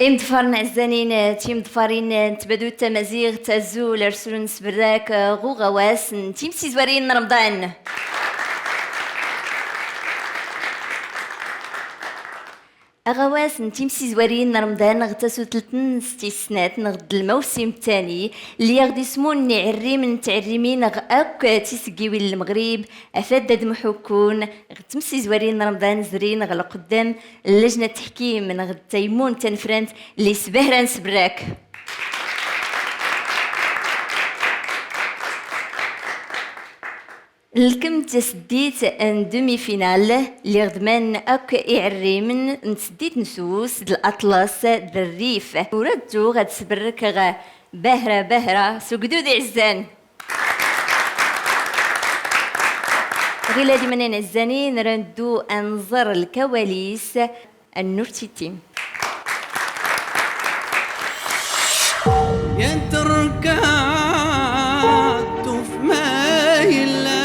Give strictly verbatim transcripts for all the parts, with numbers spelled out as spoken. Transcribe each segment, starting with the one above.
Imḍfaren ɛezzanen, timeḍfarin n tbadut tamaziɣt, azul, ar srun s berrak ɣ uɣawas n timsizwarin n Remḍan. Aɣawas n timsizwarin n Remḍan ɣ tasutlt n s tis snat neɣ d lmawsim ttani, lliɣ d ismun n iɛerrimen n tɛerrimin ɣ akk tisggiwin n Lmeɣrib, afad ad mḥukkun ɣ tmsizwarin n Remḍan zrin ɣ lqeddam n lejna n teḥkim neɣ d tayemmun tanfrant lli sbehran s berrak. Lkem d tseddit n demi-finale, lliɣ d man akk iɛerrimen n tseddit n Sus d Laṭlas d Rrif. Tura d tuɣ ad sberrkeɣ bahra bahra s ugdud iɛezzan. Ɣilad imanen ɛezzanin, ra neddu ad nẓer lkawalis. Nnur tittim. Yat rrkaḍ tuf ma yellan.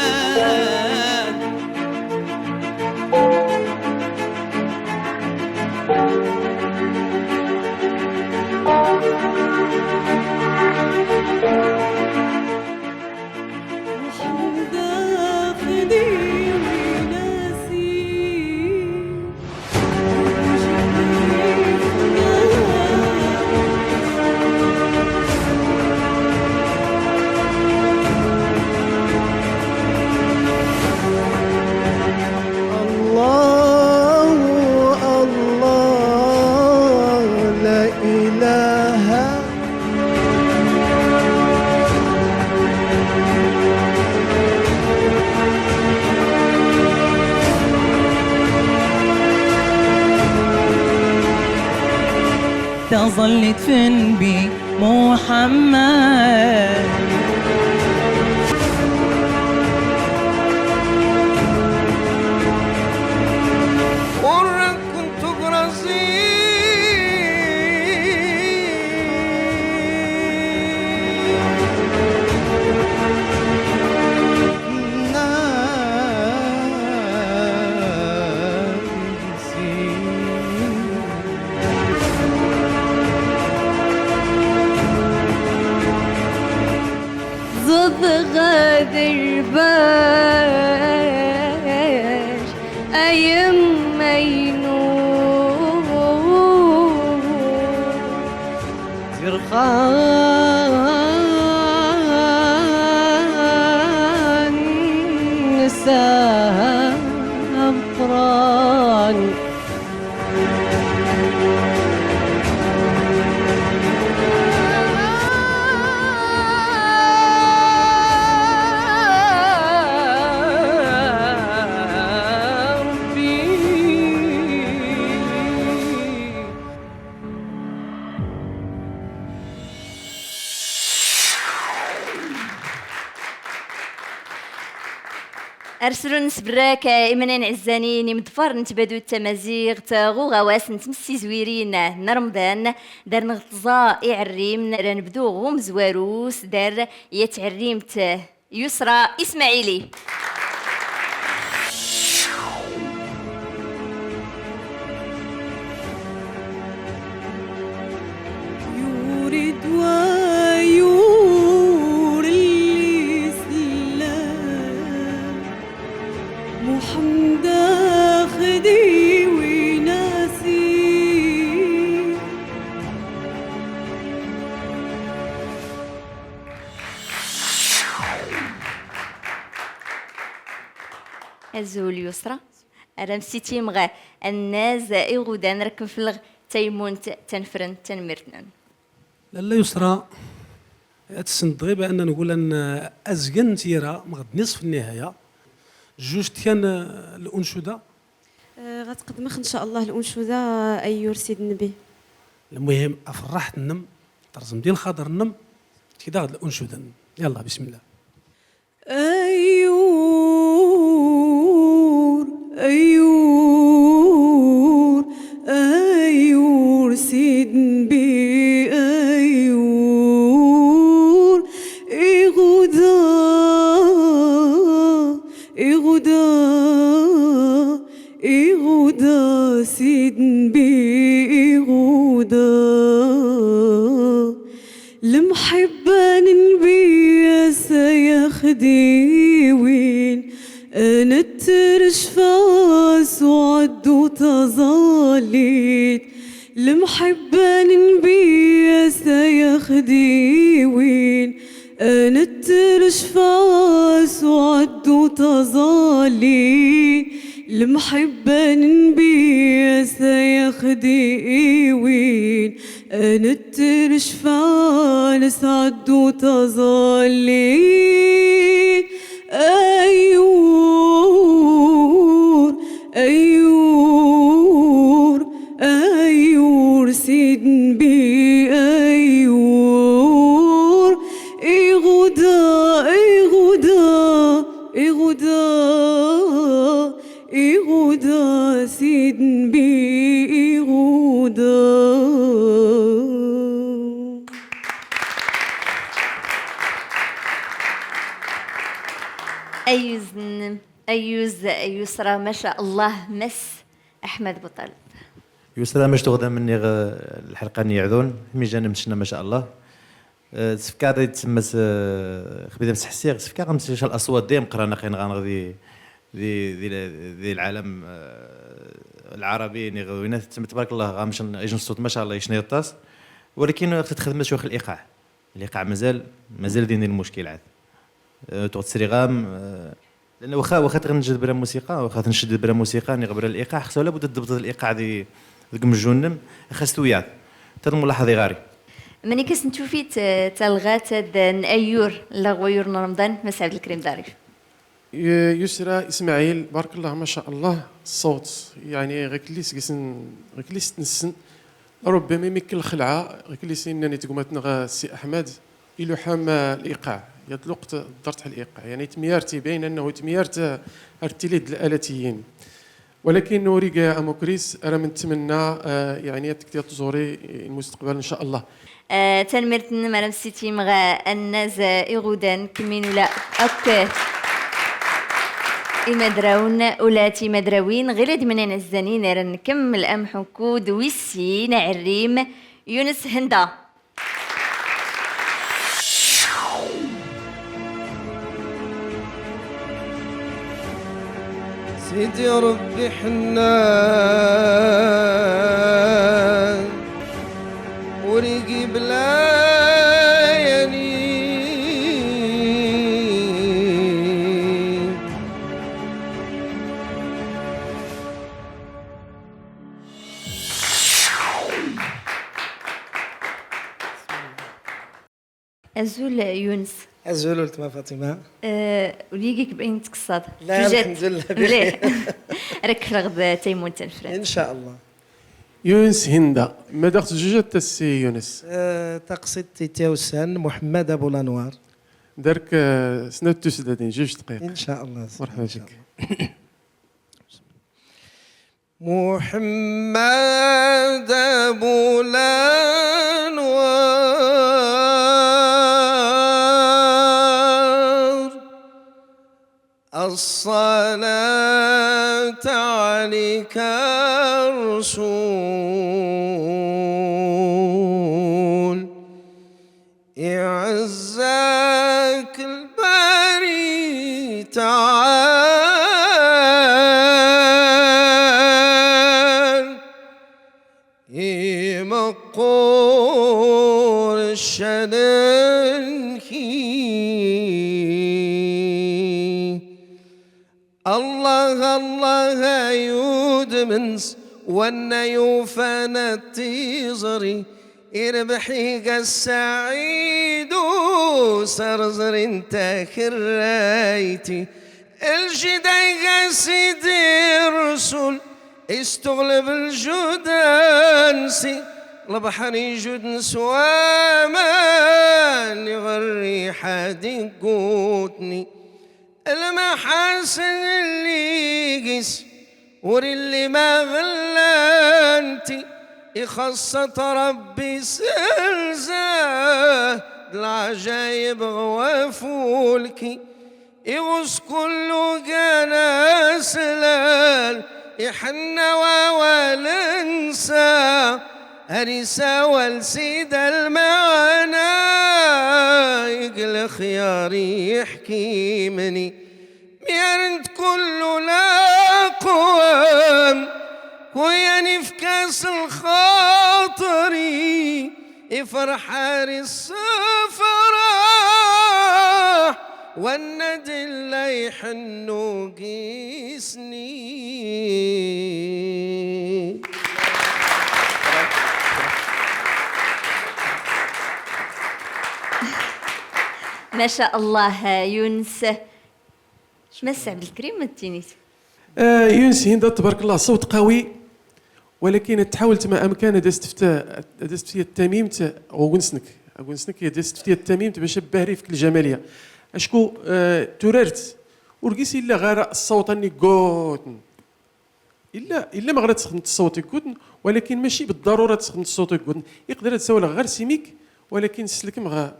الله، الله، لا إله. تظل تفن بي محمد. Ẓẓed ɣer lbac ay amaynu. Zirxan nessa ameqqran. Ar srun s berrak, eh, imanen ɛezzanin, imḍfaren n tbadut tamaziɣt, eh, ɣ uɣawas n tmsizwirin n Remḍan, dar neɣ tẓa iɛerrimen, ra nebdu ɣ umezwaru s dar yat tɛerrimt, eh, Yusra Ismaɛili. Yuri-d wayyur n lislam, Muḥemmed axdi win asi. Azul Yusra. Ar am sitimeɣ annaz iɣudan, ar kem-fleɣ tayemmunt tanfrant, tanemmirt-nwen. Lalla Yusra, ad tessend ɣi bi anna ngul an azgen n tira, meɣ d nisf nnihaya. Jujt kan, eh, l'uncuda. Eh, ɣa tqeddmex, ncallah, l'uncuda, eh, Ayyur Sid Nnbi. Lmuhim, afraḥ-nnem, terẓem di lxaḍer-nnem, tki daɣ d l'uncuda-nnem. Yalla, bismillah. Ayyur, ayyur, ayyur Sid Nnbi, ayyur iɣuda, iɣuda, iɣuda Sid Nnbi, iɣuda. Ɛeddu taẓallit, lemḥibba n Nnbi a s-tayax d-iwin, a nettrecfa s uɛeddu taẓallit, lemḥibba n Nnbi a s-tayax d-iwin, a nettrecfa s uɛeddu taẓallit. Ayyur, ayyur, ayyur, Sidi Nnbi, ayyur. Iɣuda, iɣuda, iɣuda, iɣuda, Sidi Nnbi, iɣuda. Ayyuz n-, ayyuz, yusra, ma ca Allah, Mass Ahmed Boutaleb. Yusra, mac tuɣdam nniɣ, eh, lḥelqa-nni iɛdun, mi jan mecna, ma ca Allah. Eh, sefka ad tsemmas, eh, xbida msḥessiɣ, sefka ɣam sisha l-aṣwat dayem qran aqin ɣanɣ di, di, di, di lɛalam, eh, lɛarabi, niɣ d winat, tbarek Allah, ɣam cen, ijn ṣṣut, ma ca Allah, icna aṭas. Walakin xti txedmet cwiya x liqaɛ. Liqaɛ mazal, mazal din lmuckil ɛad. Eh, tuɣ tsriɣam, eh, lanna waxa, waxa tɣ njedded bla musiqa, waxa tncedded bla musiqa, niɣ bla liqaɛ, xas labud ad tdebṭed liqaɛ di, deg umejjun-nnem, xas tuyat. Tad mulaḥaḍ iɣari. Mani kas ntufit, eh, talɣat ad n ayyur, la ɣ wayyur n Remḍan, Mass Ɛebdelkrim Ḍarif. Yu-, Yusra Ismaɛil, barek Allah, ma ca Allah, ṣṣut, yeɛni, ɣikelli s gis n-, ɣikelli s tnessen, rubbama imi kk lxelɛa, ɣikelli s innan i tegmat-nneɣ Si Aḥmed, iluḥam, eh, liqaɛ, yat lweqt ḍḍart ḥa liqaɛ, yeɛni, tmyart, ibayen annahu tmyart, eh, ar tili d laalatiyin. Walakin ur iga amukris, ara m-ntmenna, eh, yeɛni, ad tekti ad tẓuri, eh, lmusteqbal, in ca Allah. Eh, tanmmirt-nnem ara m-ssitim ɣ annaz, eh, iɣudan, kemmini ula akk, eh, imadrawen, ula timadrawin, ɣilad mnin azzanin, ara nkemmel amḥukku d wis sin, aɛerrim, Yunes Henda. Sidi Ṛebbi ḥennan, ur igi bla yani. Azul, Yunes. Azul, weltma Fatima. Eh, ula d nekk bayen tkeṣṣaḍ. La, jujat. Lḥemdullah, mliḥ. Bixir. Rad k-ffreɣ d taymunt tanefrant. In ca Allah. Yunes Henda. Ma daɣ tjujat a Si Yunes? Eh, taqsiḍt i tawsan, Muḥemmad Abu Lanwar. Dark, eh, snat tusdadin, juj dqayeq. In ca Allah. Merḥba bik. Muḥemmad Abu Lanwar, الصلاة عليك الرسول. إعزك الباري تعال، إمقور الشننكي. الله الله، أيود منس، وأن يوفانا التيزري، إربحي السعيد، سرزري انت كرايتي، الجداي سيدي الرسول، استغلب الجدانسي، البحر يجود نسوامان، يغري حد يقوتني. المحاسن اللي يقيس وري اللي ما غلانتي، يخصت ربي سلزاه العجايب غوافولكي. يغوص كل كان سلال، يحنى ووالنسى. أريسا والسيد المعنى، يقل خياري يحكي مني. ميرنت كل لا قوام، Kuyan ifka s lxaṭer-i, ifreḥ ar issefreḥ, wannad illa iḥennu gis-ni. Ma ca Allah, Yunes. Mass Ɛebdelkrim, ma d-tinit. آه، يونس هند، تبارك الله، صوت قوي، ولكن تحاولت ما أمكن هذا استفت-، هذا استفتي التميمت، وقنسنك، قنسنك هذا استفتي التميمت باش بهري فيك الجمالية. أشكو، آه، تورارت، ورقيس إلا غير الصوت أني قوتن. إلا، إلا ما غير تسخدم الصوت يقودن، ولكن ماشي بالضرورة تسخدم الصوت يقودن. يقدر هذا سوال غير سيميك، ولكن سلك مغا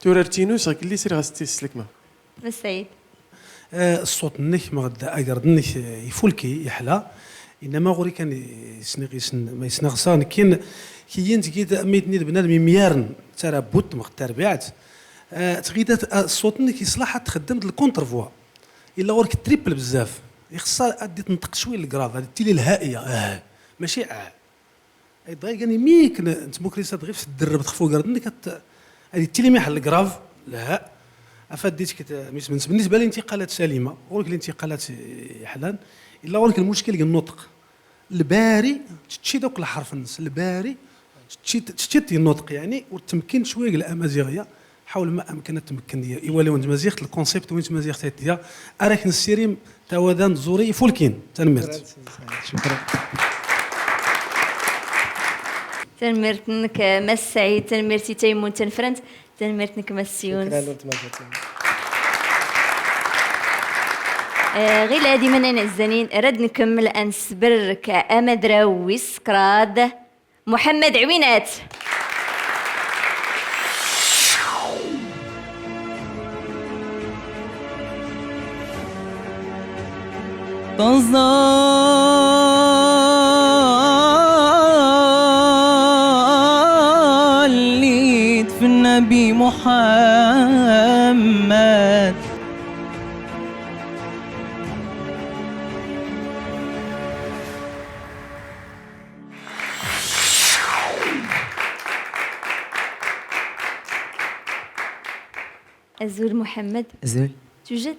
تورارتينو سغك اللي سير غاستي سلك ما. Mass Saïd. آه، الصوت نك ما غدا أقرد نك، آه، يفولكي، يحلى. إنما غوري كان يسنغ-، يسن-، ما يسنغسا، كين كيين تقيد ميتني بنادم يميارن، ترى بوت مغ تربيعت. آه، تقيد، آه، الصوت نك يصلح تخدم د الكونتر فوا. إلا غورك تريبل بزاف. يخصها أدي تنطق شوية الكراف، هذه تيلي الهائية، آه، ماشي آه. اي ضايق اني ميك ن-، نتموكريسات غير في الدرب تخفو قرد انك كت-، هذه تيلي ميح الكراف، لا. افاديتك ت-، ميس-، بالنسبه للانتقالات سليمه، غورك الانتقالات يحلان، الا غورك المشكل ديال النطق. الباري تشي دوك الحرف النص، الباري تشي، تشي النطق يعني، وتمكن شويه الامازيغيه، حاول ما امكن تمكن ديال ايوا لي وانت مزيغت الكونسيبت وانت مزيغت هي، اراك نسيريم تاوادان زوري فولكين تنمرت. شكرا. Tanemmirt-nnek, Mass Saïd, tanemmirt i Tayemmun Tanfrant, tanemmirt-nnek, Mass Yunes. شكرا لك، ما شاء الله. آه، غير هذه من أنا الزنين، رد نكمل أن سبرك أمدرا ويسكراد. محمد عوينات. تصليت في النبي محمد. أزول محمد. أزول. توجد؟ إن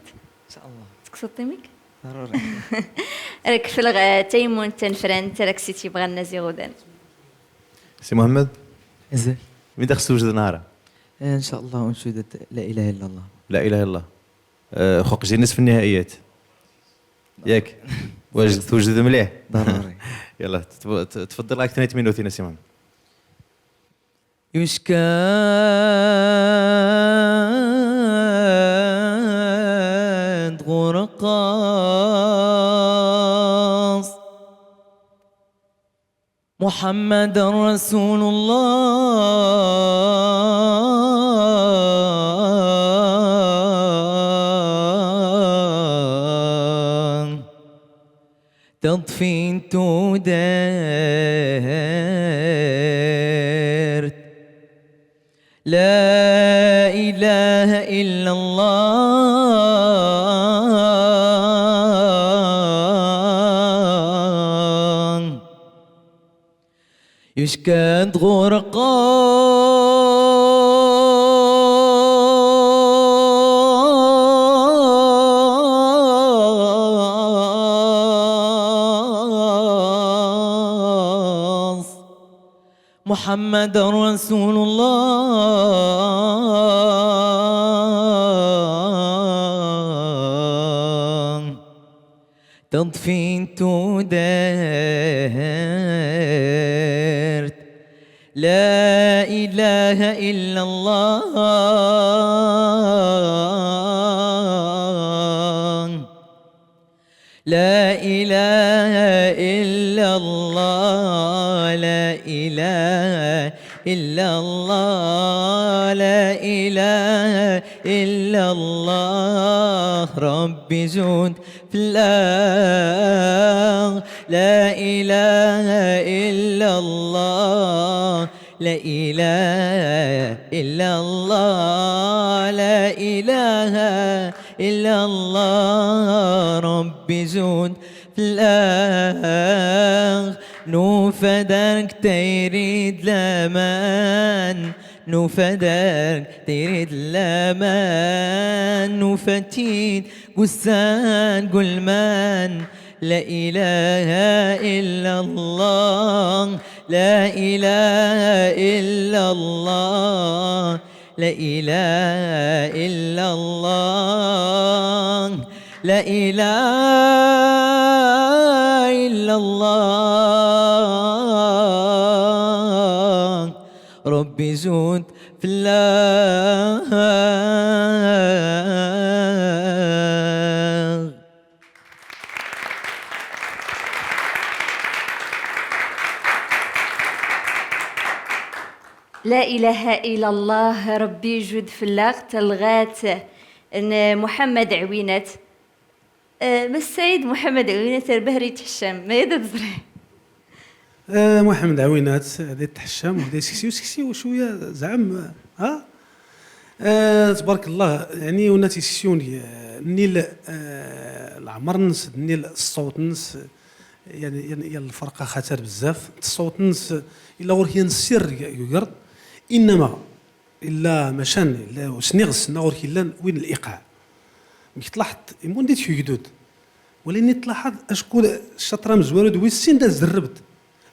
شاء الله. تكسر طيميك؟ ضروري. راك في الغ-، تيمون تنفرنت، راك سيتي بغا الناس يغودان. سي محمد؟ أزول. مين داخل توجد نهار؟ إن شاء الله ونشدد لا إله إلا الله. لا إله إلا الله. آه، خوك جينيس في النهائيات. ياك؟ واجد، توجد مليح؟ ضروري. يلا، تف-، ت-، تفضل، راك ثنيت مينوتين، سي محمد. يشكى غرقاص. محمد رسول الله. تطفي تودرت. لا إله إلا الله. يشكد غرقاص. محمد رسول الله. تطفي تودرت. لا إله إلا الله. لا إله إلا الله، لا إله إلا الله، لا إله إلا الله، ربي جود في الأرض. لا إله إلا الله، لا إله إلا الله، لا إله إلا الله، ربي جود Fell-aɣ nufa dark tayri d laman, nufa dark tayri d laman, nufa-t-id g ussan g ulman. La ilaha illa Allah, la ilaha illa Allah. لا إله إلا الله، لا إله إلا الله، ربي زود في الله. لا إله إلا الله، ربي يجود فلاغ تلغات. ن محمد عوينات. آه، مسيد محمد عوينات، ربه ريت حشام، ما يدد زري. آه، محمد عوينات، هذا تحشام، وهذا سكسي وسكسي وشوية زعم، ها؟ آه، تبارك الله، يعني، ونا تيسيوني، آه، نيل، آه، العمر نس، نيل الصوت نس، يعني، يعني، يعني الفرقة خطر بزاف، الصوت نس، إلا غور هي نسير يقرد، إنما إلا مشان، إلا سنيغس، نا غور كيلان وين الإيقاع. مش تلاحظ، يمون ديت يقدود. ولكن تلاحظ، أشكون الشطرة مزوارد ويسين دا زربت.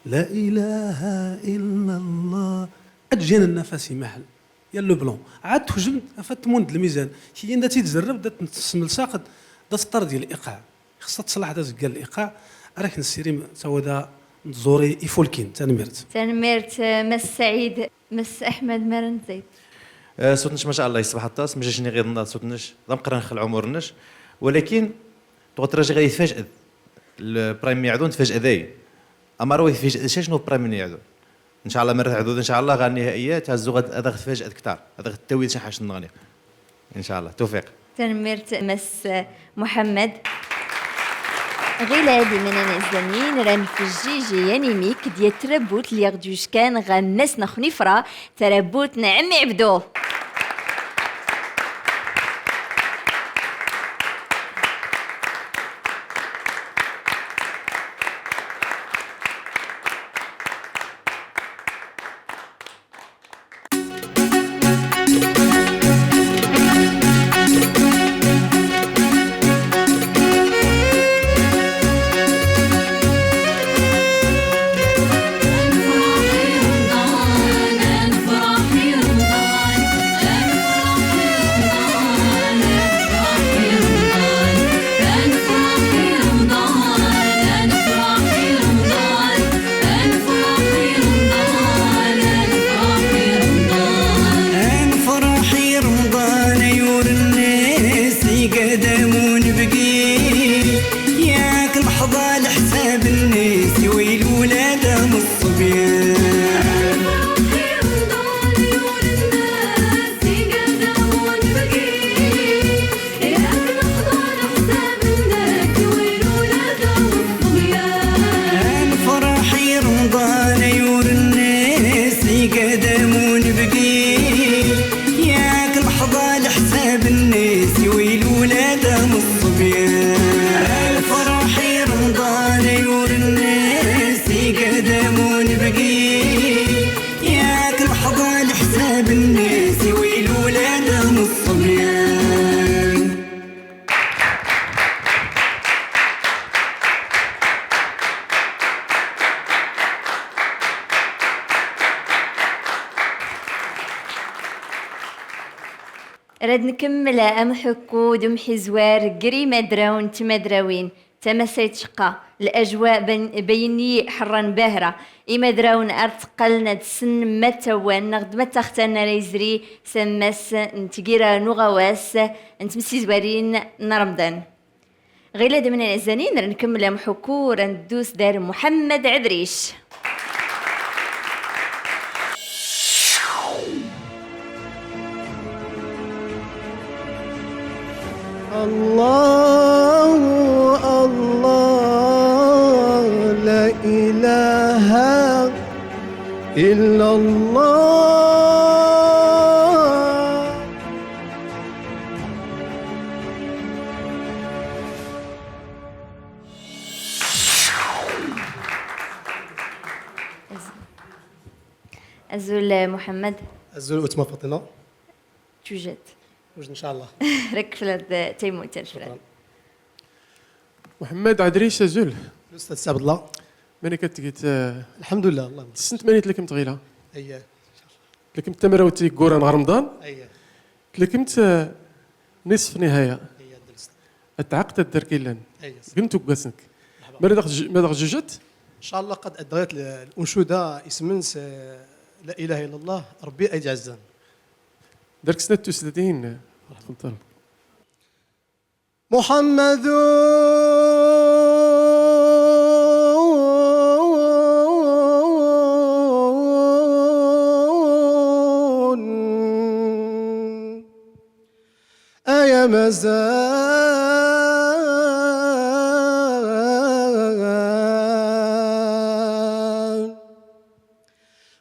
لا إله إلا الله. أجينا النفس محل. يا لو بلون. عاد تخجم، أفت مون د الميزان. كي يندا تيتزرب، دا تنتسم لساقط، دا سطر ديال الإيقاع. خصها تصلح دا زكال الإيقاع. راك نسيري م-، تا هو دا نزوري إيفولكين. تنميرت. تنميرت، آه، مس سعيد، مس أحمد مرن زيد. آه، صوتنش ما شاء الله يصبح الطاس، مش شني غير الناس صوتنش، ضم قرن خل عمرنش. ولكن، تو تراجي غادي يتفاجئ. البرايم يعدون تفاجئ ذاي. أما روي تفاجئ شي شنو برايم يعدون. إن شاء الله مرة عدود إن شاء الله غا النهائيات، هزو غاد، هذا غتفاجئ كتار. هذا غتاوي شي حاجة نغني. إن شاء الله. توفيق. تنميرت مس محمد. غيلا دي مننا الزمين ران في الجيجي يعني ميك ديال تربوت اللي يغدوش كان غمس نخنفرة تربوت نعمي عبدو. أنفرح رمضان يور الناس يقدم ونبقي. ياك لحظة لحساب الناس ويل ولاد الصبيان. أنفرح رمضان يور الناس يقدم ونبقي. ياك لحظة لحساب الناس ويل ولاد الصبيان. أنفرح رمضان يور الناس يقدم ونبقي. ياك لحظة لحساب الناس ويل ولاد الصبيان. Rad nkemmel amḥukku d umḥizwar ger imadrawen d tmadrawin. Tamasayt tceqqa, lajwa ben-, bayenni ḥerran bahra. Imadrawen ar tteqqalen ad ssnen ma ttawwan neɣ d ma ttaxtan ara yezri s ammas n tgira n uɣawas n temsizwarin n Remḍan. Ɣilad mnan iɛezzanen, ar nkemmel amḥukku, ar nddu s dar Muḥemmed Ɛedric. الله، الله، لا إله إلا الله. Azul, eh, Muḥemmed. Azul, weltma Faṭima. Tujjat. Wejj, in ca Llah. Rek flad, eh, taymu tafrad. Muḥemmed Ɛedric, azul. Lustadh Ɛebdellah. Mani ka tgid, eh, lḥemdullah, Llah. Tessent mani tlekmt ɣila? Ayya. Tlekmt tamrawt tiggura n Remḍan. Ayya. Tlekmt, eh, nisf nihaya. Ayya, dlst. At tɛaqd ad dark illan. Ayya. Gent uggas nek. Merḥba. Ma da ɣ-, ma da ɣ-jujjat? In ca Llah qad adɣit l-, l-uncuda isem-ns, eh, La ilaha illallah, Rebbi ay d-iɛezzan. Dark snat tusdatin. Tfeḍḍel. محمد أيا مازال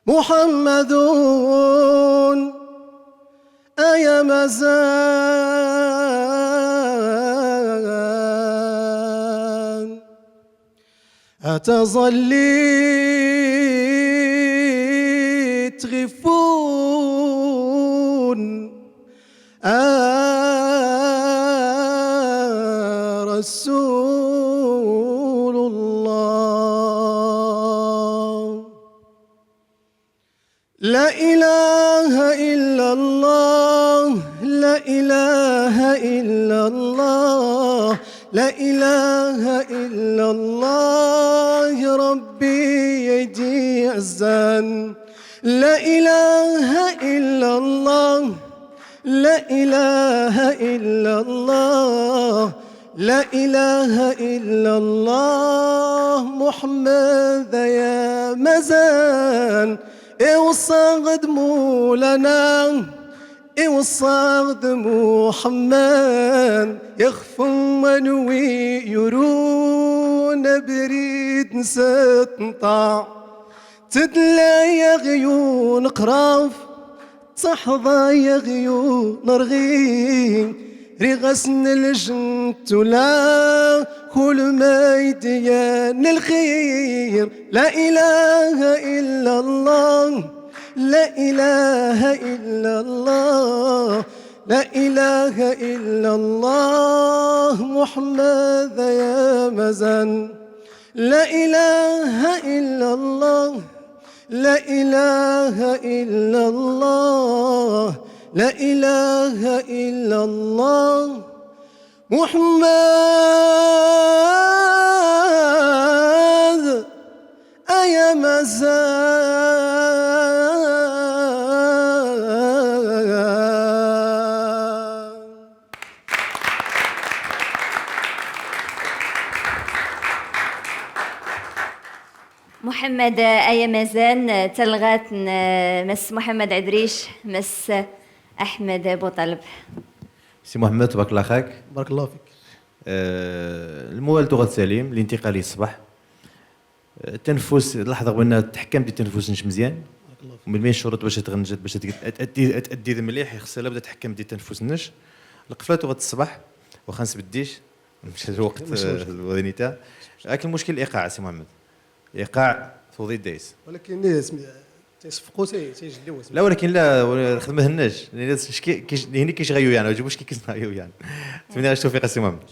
محمد أيا مازال أتظلي تغفون آه رسول الله لا إله إلا الله، لا إله إلا الله، لا إله إلا الله، ربي يجي عزا. لا إله إلا الله، لا إله إلا الله، لا إله إلا الله، محمد يا مزان. إيوصاغ د مولانا، إيوصاغ د محمد، يخفو منوي يرون بريد نستنطع. تدلى يا غيون قراف، تحظى يا غيون رغيم، رغسن الجنة ولا كل ما يدين الخير. لا إله إلا الله، لا إله إلا الله، لا إله إلا الله، محمد يا مزن. لا إله إلا الله، لا إله إلا الله، لا إله إلا الله، محمد أيا مزن. Muḥemmed Ayamazan, talɣa n, eh, Mass Muḥemmed Ɛedric, Mass Aḥmed Buṭaleb. Si Muḥemmed, tbarek Llah xak. Barakallahu fik. Eh, lmuwal tuɣa tsalim, lintiqal yeṣbeḥ. Eh, tanfus, laḥḍeɣ bnna tḥekkam di tanfus-nnek mezyan. Barakallahu fik. Melmi ccuruṭ bac ad tɣenjed, bac ad tged, ad, ad, ad, ad tadid mliḥ, ixṣṣa labda tḥekkam di tanfus-nnek. Lqefla tuɣa teṣbeḥ, waxxa nsbeddic. Mc lweqt, mc lweqt. Eh, lwadinita. Akken lmuckil liqaɛ, si Muḥemmed. Liqaɛ tuḍi dayes. Walakin, eh, smi-, tisfequ, ti-, tijlli wa smi-. La, walakin la, wala-, xedmet nnac. Lani kic-, kic-, lani kic ɣayu yan, wajib kic ɣayu yan. Tmini għax tawfiq, si Muḥemmed.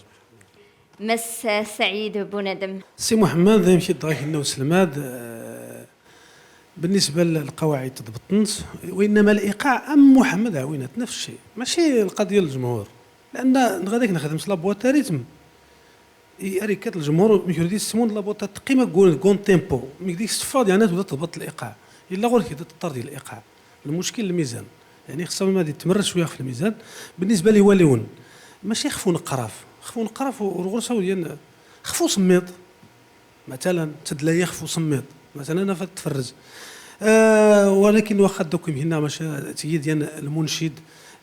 Mass Saɛid Bunadem. Si Muḥemmed, amek i d-ɣa k-inna uselmad, eh, بالنسبة للقواعد تضبط النص، وإنما الإيقاع أم محمد عوينات نفس الشيء، ماشي القضية للجمهور. لأن غاديك نخدم صلا بواط ريتم. إي أريكات الجمهور ميكردي سمون لا بواط تقيمة كون، كون تيمبو. ميكديك استفاد يعني تبدا تضبط الإيقاع. إلا غير كده تطردي الإيقاع. المشكل الميزان. يعني خصنا ما غادي تمرر شوية في الميزان. بالنسبة لي واليون. ماشي خفو نقراف. خفو نقراف و-، والغرسة وليان خفو سميط. مثلًا، تدلى يخف وصميط. مثلًا، أنا فتفرج. آه، ولكن واخا دوك يمكننا مش تيد ين المنشد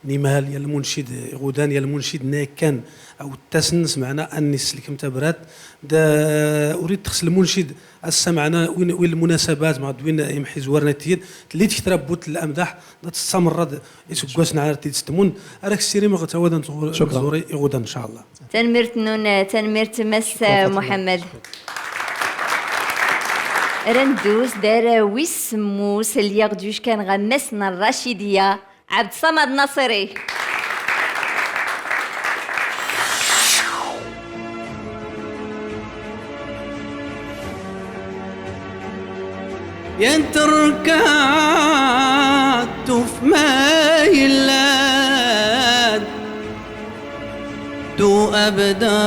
نمال، ين المنشد غودان، ين المنشد ناكان، أو التسنس معنا أني سلك متبرات. دا أريد تخص المنشد السمعنا وين، وين المناسبات مع دوين يمحي زوارنا تيد، اللي تكترى بوت الأمدح، دا تستمر رد يسقوس نعرف تيد ستمون. أراك السيري ما غتعود أن تغور-، شكرًا. تزوري غودان إن شاء الله. Tanemmirt nnun, tanemmirt Mass Muḥemmed. Ra nddu s dara wis semmus, lliɣ d-yuckan ɣer Mass n Rracidiya, Ɛebd Ṣṣamad Naṣiri. Yenṭerka ṭṭuf ma yellan tu abda.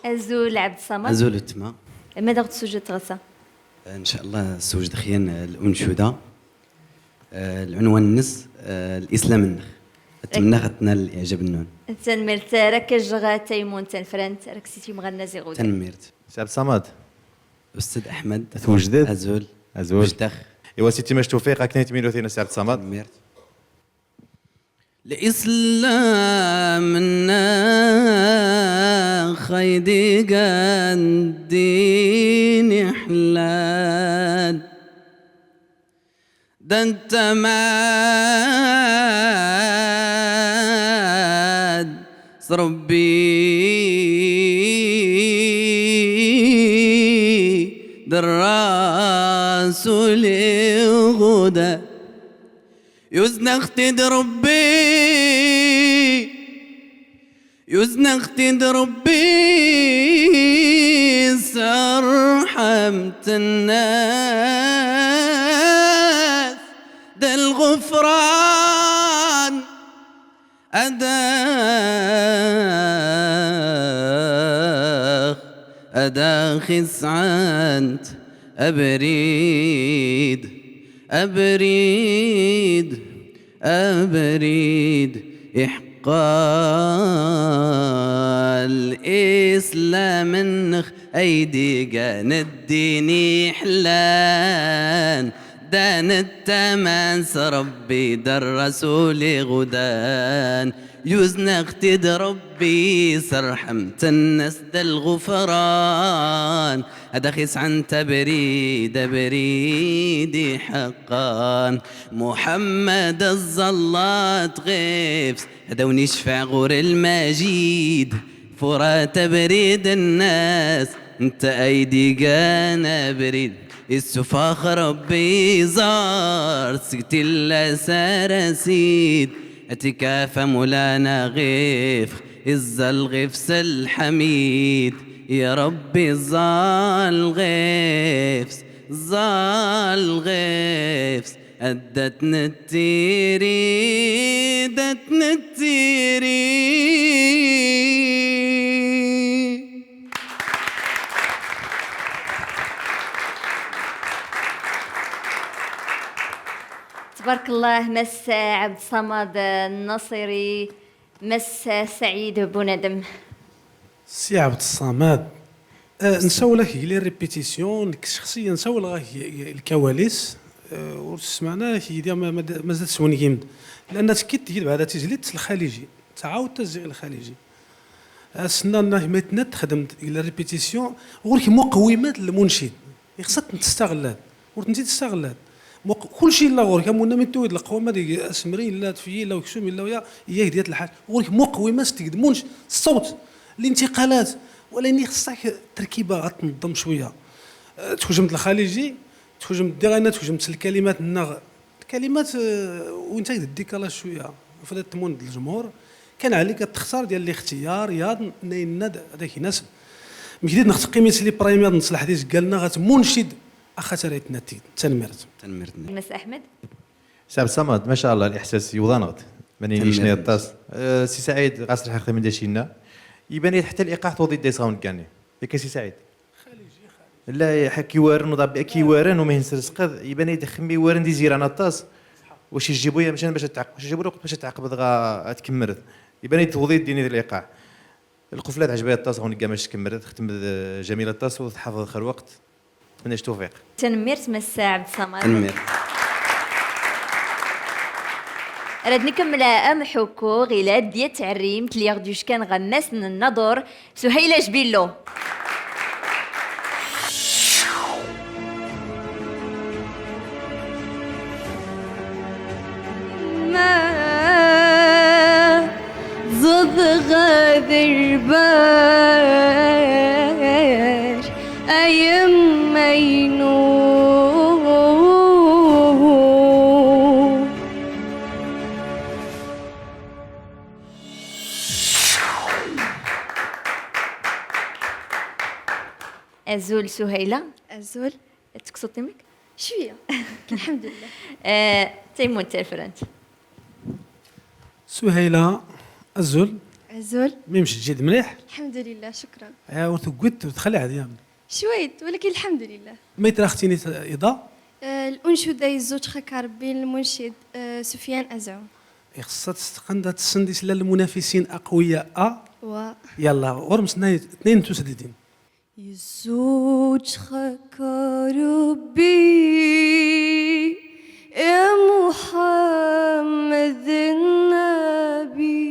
Azul Ɛebd Ṣṣamad. Azul weltma. Mad aɣ-d-tessewjdeḍ ɣer ass-a? Ncallah ssewjdeɣ-ak-n, eh, l'uncuda. Eh, lɛunwan-nnes, eh, l'islam-nneɣ. Atmenna ad tnal l'iɛjab-nnun. Tanemmirt, rak jjeɣ taymunt tanfrant, rak s-timɣanna ziɣ udan. Tanemmirt. Si Ɛebd Ṣṣamad. Ustad Aḥmed. Twejdeḍ? Azul. Azul. Wejdeɣ. Iwa si Timac Tewfiq, akken i tmilutin a Si Ɛebd Ṣṣamad. Tanemmirt. L'islam-nneɣ ay d-igan ddin iḥlan. Da nettamen s Ṛebbi, d Ṛṛasul iɣudan. Yuzen-aɣ-t-id Ṛebbi. Yuzen-aɣ-t-id Ṛebbi s ṛṛḥemt-nnes d lɣefṛan. Ad aɣ-, ad aɣ-isɛant abrid, abrid, abrid iḥeqqan. L'islam-nneɣ ay d-igan ddin iḥlan. Da nettamen s Ṛebbi, d Ṛṛasul iɣudan. Yuzen-aɣ-t-id Ṛebbi s ṛṛḥemt-nnes d lɣefṛan. Ad aɣ-isɛant abrid, abrid iḥeqqan. Muḥemmed aẓallat ɣef-s, ad awen-icfeɛ ɣur Lmajid. Furat abrid-nnes, netta ay d-igan abrid. Issufeɣ-aɣ Ṛebbi iẓar seg tillas ar asid. Ad t-ikafa Mulana ɣef-s, iẓẓal ɣef-s lḥamid. Ya Ṛebbi ẓẓal ɣef-s, ẓẓal ɣef-s. Ad dat nettiri, dat nettiri. Tbarek Allah, Mass Ɛebd Ṣṣamad Naṣiri. Mass Saɛid Bunadem. Si Ɛebd Ṣṣamad, eh, nsawel-ak g les répétitions, nekk ssexsiyen nsawel-ak g, g lkawalis, eh, ur tessemɛen ara k-, ma, ma, mazal teswengim-d. Lanna tekkid tgid bɛda tizlit s lxaliji, tɛawd tazzi g lxaliji. Ass-nna nna ma tnad txedm g les répétitions, ɣur-k muqewwimat n lmuncid. Ixṣa tent-testaɣlad. Ur tent-id-testaɣlad. Muq-, kulci yella ɣur-k, am unna mi tewwid leqwama deg asemri yella, tfeyyi yella, uksum yella, uya, iyak diyat lḥal. Ɣur-k muqewwimat s tegdmunc, ṣṣawt, lintiqalat, walakin ixṣṣak terkiba ɣa tneḍḍem cwiya. Eh, txejmemt lxaliji, txejmemt diɣ ayenna, txejmemt s lkalimat-nneɣ. Lkalimat, eh, win tak d ddikalaj cwiya. Ufad ad tmun d lejmhur. Kan ɛlik ad textar diyal lixtiyar, yaḍn, n ayenna d, ad ak-inaseb. Mkdid neɣ teqqimit s les primaires n ṣṣlaḥ d izeggal-nneɣ, ɣa tmuncid Axaṭer ay tnatid. Tanemmirt. Tanemmirt. Mass Aḥmed. Si Ɛebd Ṣṣamad, ma ca Allah, liḥsas yuḍan-ɣ-d. Mani icna aṭas. Eh, Si Saɛid, ɣas lḥeqq tamin d acinna. Iban-iyi-d ḥetta liqaɛ tuḍi-d da yesɣawen gani. Yak a Si Saɛid? La, ḥa kiwaren uḍabbi, kiwaren u mihin s rizqed, iban-iyi-d xemmi iwaren d iziran aṭas. Wac ijibu ya mcan bac ad tɛeq-, wac ijibu lweqt bac ad tɛeqbeḍ ɣa ad tkemmreḍ. Iban-iyi-d tuḍi-d dini d liqaɛ. Lqufla teɛjeb-iyi aṭas, ɣa ur negga ma s tkemmel, textem d Jamil aṭas u tḥafeḍ xir lweqt. Tmenna-k tewfiq. Tanemmirt, Mass Ɛebd Ṣṣamad. Tanemmirt. Rad nkemmel amḥukku ɣilad d yat tɛerrimt lli ɣ-d-yuckan ɣer Mass n Nnaḍur, Suhayla Jbillu. Azul Suhayla. Azul. Tekkseḍ imi-k? Cwiya. Lḥemdullah. Eh, Taymunt Tafrant. Suhayla, azul. Azul. Mimec tjid mliḥ? Lḥemdullah, cukran. Eh, ur tewwiḍ, ur texliɛeḍ, ya. Cwayt, walakin lḥemdullah. Ma tra xtini iḍa? Eh, l'uncuda Yezzuǧǧxek Ṛebbi, l'muncid, eh, Sufyan Azɛum. Ixeṣṣa testeqan da tessend isla lmunafisin aqwiya a. Wa. Yalla, ɣur-m tnayen, tnayen n tusdidin. Yezzuǧǧxek Ṛebbi, ya Muḥemmed Nnabi,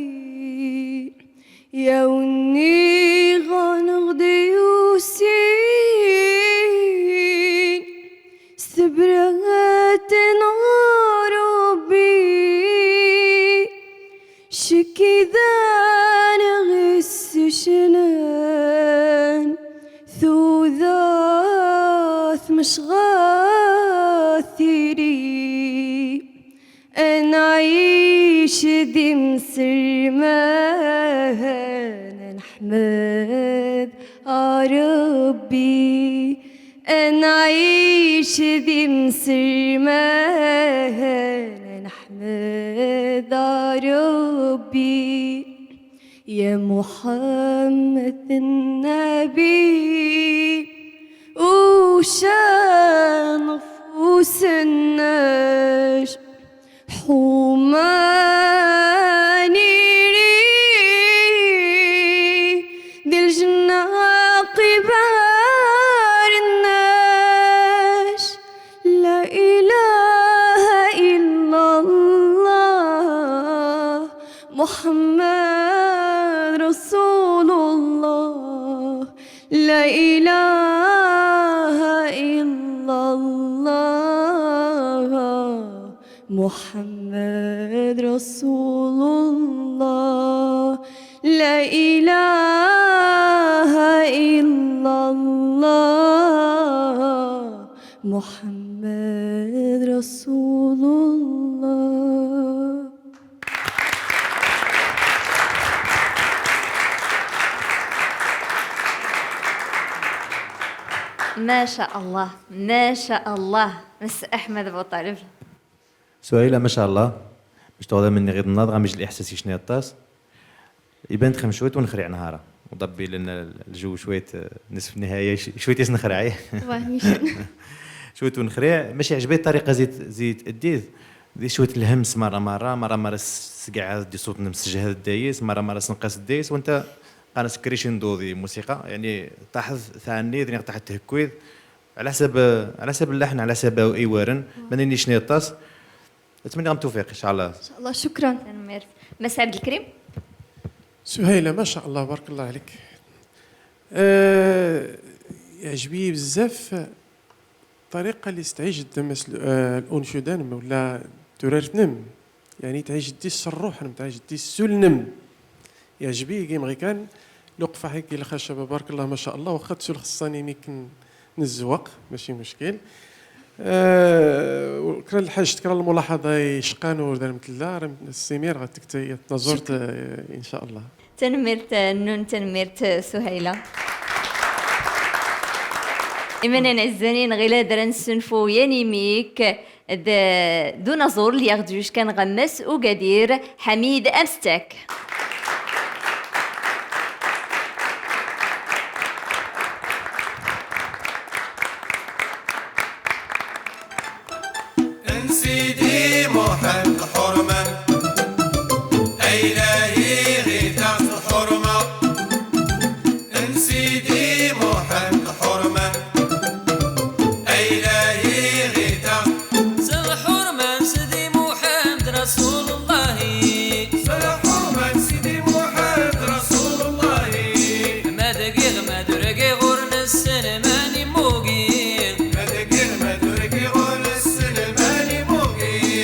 ya wen-iɣ ɣ-d-yusin s tebrat n Ṛebbi. Cekk i d aneɣ issecnan tudert mecɣa tiri. Ad nɛic d imselman, ad neḥmed Ṛebbi. Ad nɛic d imselman, ad neḥmed Ṛebbi. Ya Muḥemmed Nnabi, ucan ɣef usnac ḥuman iri, di lǧenna qibar nnac. La ilaha illa Llah, Muḥemmed Rasulullah. La ilaha illa Llah, Muḥemmed Rasulullah. La ilaha illa Llah, Muḥemmed Rasulullah. Ma ca Allah, ma ca Allah. Mès Ahmed Boutaleb. Suhayla, ma ca Allah. Mec tuɣda menni ɣid nnaḍ, ɣa mec liḥsas icna aṭas. Iban txem cwiṭ unexriɛ nhara. Uḍabbi lana lǧew cwiṭ, eh, nisf nnihaya, c-, cwiṭ is nexriɛ. Wa, micen. Cwiṭ unexriɛ, mac iɛjeb-i ṭṭariqa zi t-, zi taddiḍ, di cwiṭ lhems marra marra, marra marra s-, sgɛad di ṣṣut-nnem sǧehd dayes, marra marra s-nqas dayes, wanta qqaren-as crescendo di musiqa, yeɛni taḥeḍ tɛanniḍ, neɣ taḥeḍ thekkiḍ, ɛla ḥsab, ɛla ḥsab llaḥn, ɛla ḥsab iwaren, ma nini cni aṭas. Ttmenniɣ-am tawfiq, incallah. Incallah, cukran. Tanemmirt. Mès Ɛebdelkrim? Suhayla, ma ca Allah, barek Allah ɛlek. Eh, iɛjeb-iyi bezzaf ṭṭariqa lli s-tɛijd d-, mas-, eh, l'uncuda-nnem wala turart-nnem. Yeɛni tɛijd-it s ṛṛuḥ-nnem, tɛijd-it s ul-nnem. Iɛjeb-iyi, gimɣi kan, luqfaḥ-ik i lxacaba, barek Allah, ma ca Allah, waxxa tsul xeṣṣan imi k-n-, nezzwaq, maci muckil. Eh, kra n lḥaǧt, kra n lmulaḥaḍa icqan ur d-rem tella, rem-, ssimir ɣa tekta tnaẓurt, eh, in ca Allah. Tanemmirt, eh, nnun, tanemmirt, eh, Suhayla. Imanen ɛezzanin, ɣilad ra nessunfu yan imi-k, d, d unaẓur lli aɣ-d-yuckan ɣer Mass Ugadir, Ḥamid Amstak. N Sidi Muḥend ḥurman, a Ilahi ɣit-aɣ s lḥurma. N Sidi Muḥend ḥurman, a Ilahi ɣit-aɣ. S lḥurma n Sidi Muḥend Rasul Llahi. S lḥurma n Sidi Muḥend Rasul Llahi. Ma d agiɣ, ma d ur agiɣ, ur nessen mani mugiɣ. Ma d agiɣ, ma d ur agiɣ, ur nessen mani mugiɣ.